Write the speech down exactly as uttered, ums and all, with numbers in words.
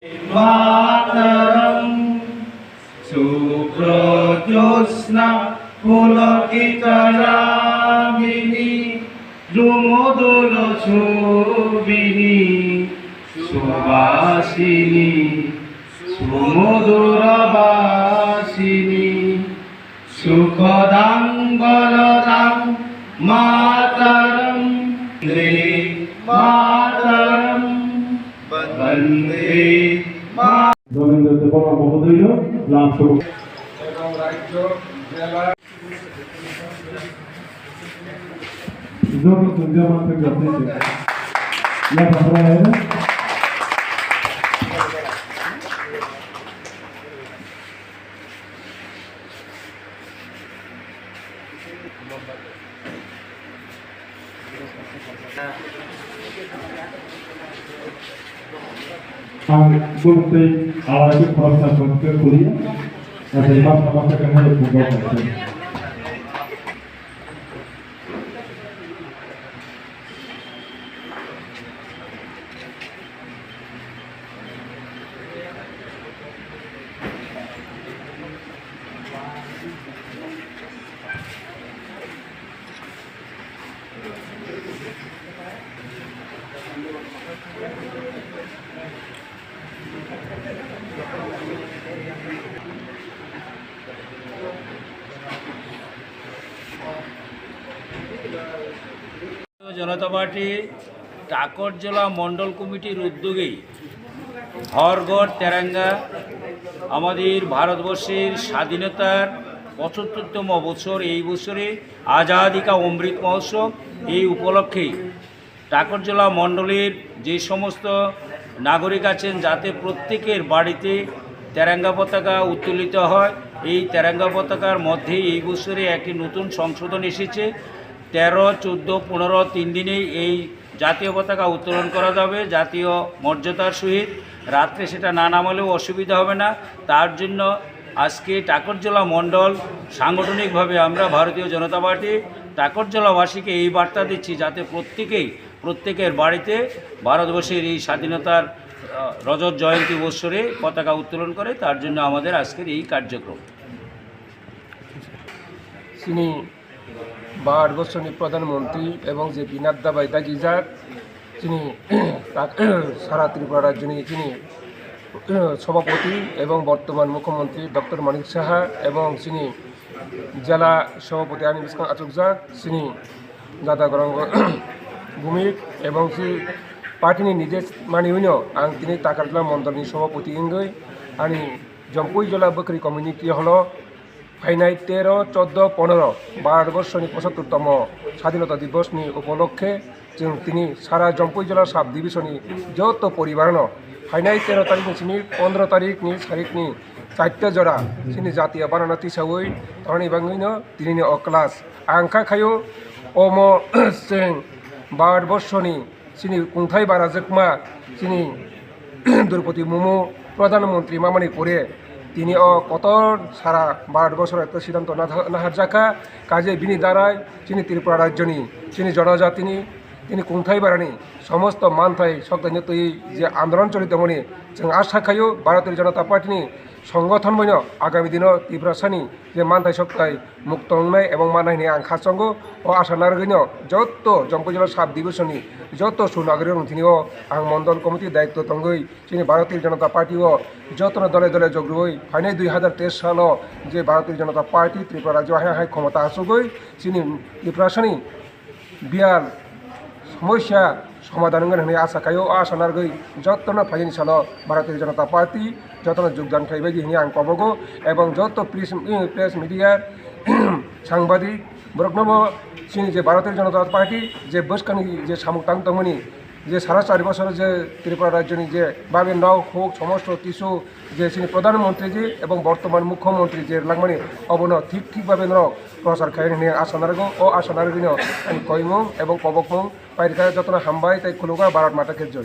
Mataram. Subrojosna pulokita yamini, sumuduro subini subasini, sumudura basini, sukhodang baladang mataram, Vande Mataram, Vande Mataram. Dharmendra Debbarma mohodoyo lam soro. Joto swngjak manthak jatni se. Ya, Bahrayana. Ang bumtwi awai khoroksa khe kuliya, nathai masa masa khe hai bugo khe. জনতা পার্টি টাকরজলা মণ্ডল কমিটির উদ্যোগে হর ঘর তেরঙ্গা, আমাদের ভারতবর্ষের স্বাধীনতার পঁচাত্তরতম বছর, এই বছরে আজাদি কা অমৃত মহোৎসব, এই উপলক্ষে টাকরজলা মণ্ডলের যে সমস্ত নাগরিক আছেন, যাতে প্রত্যেকের বাড়িতে তেরঙ্গা পতাকা উত্তোলিত হয়। এই তেরঙ্গা পতাকার মধ্যে এই বছরে একটি নতুন সংশোধন এসেছে। তেরো, চোদ্দো, পনেরো তিন দিনেই এই জাতীয় পতাকা উত্তোলন করা যাবে জাতীয় মর্যাদার সহিত। রাত্রে সেটা না নামালেও অসুবিধা হবে না। তার জন্য আজকে টাকরজলা মণ্ডল সাংগঠনিকভাবে আমরা ভারতীয় জনতা পার্টি টাকরজলাবাসীকে এই বার্তা দিচ্ছি, যাতে প্রত্যেকেই, প্রত্যেকের বাড়িতে ভারতবর্ষের এই স্বাধীনতার, আহ, রজত জয়ন্তী বৎসরে পতাকা উত্তোলন করে। তার জন্য আমাদের আজকের এই কার্যক্রম। Chini Bharatborsoni Pradhan Mantri ebong J P Nadda bai dagijak, chini sara Tripura rajyoni chini Sabhapati ebong bortoman Mukhyamantri Doctor Manik Saha ebong chini jela Sabhapati ani bwskang achukjak, chini Jada Gorang Bhumik ebong si party ni nijesh manwi no ang tini Takarjala mondol ni Sabhapati wngwi ani Jampui Jola Bwkhri Community Hall o phainai tero, choudo, pondro Bharatborsoni pochattortomo Sadhinota Dibosni upolokhe chwng tini sara Jampui Jola Sub Divisionni joto poribarno phainai tero tarikni simi pondro tarikni sarikni charta jora chini jatiya banana tisaui tonani bagwino tinini o class. Ang kha khaio omo chwng Bharatborsoni chini kungthai barajakma chini Droupadi Murmu Pradhan Mantri mamani pore tini o kotor sara Bharatborsoro ekta siddhanto naha-, naharjakha, kaje bini darai chini Tripura rajyoni, chini jonojatini, chini kungthai barani somosto manthai soktaino twi je andolon choli tongmani, chwng asa khaio Bharatiya Janata Party ni songothon boino agami dino Tiprasani je manthai soktai mukto wngnai ebong mannai hwnwi ang kha chongo. O asa narwgwino joto Jampui Jola Sub Divisionni joto sunagorirokni thani o ang mondol committee daitto tongwi chini Bharatiya Janata Party o jotono dole dole jog rwui phainai dui hazar teis salo je Bharatiya Janata Party Tripura rajyo hai hai khomota achugwi chini Tiprasani biyal somosya somadhan wngkha hwnwi asa khaio. O asa narwgwi jotono phaiyani salo Bharatiya Janata Party jotono jogdan khlaibaidi hwnwi ang kobogo, ebong joto press, eh, press media sangbadik boroknobo chini je Bharatiya Janata Party je bwskangni je samung tang tongmani je sara chari bosor je Tripura rajyoni je babe nok huk somosto kisu je chini Pradhan Mantri ji ebong bortoman Mukhyamantri je langmani obono thik thik babe norok prochar khainani asa narwgo. O asa narwgwino ani koimung ebong kobokmung pairikha jotono hambai tei khulukha. Bharat Mata Ki Jai.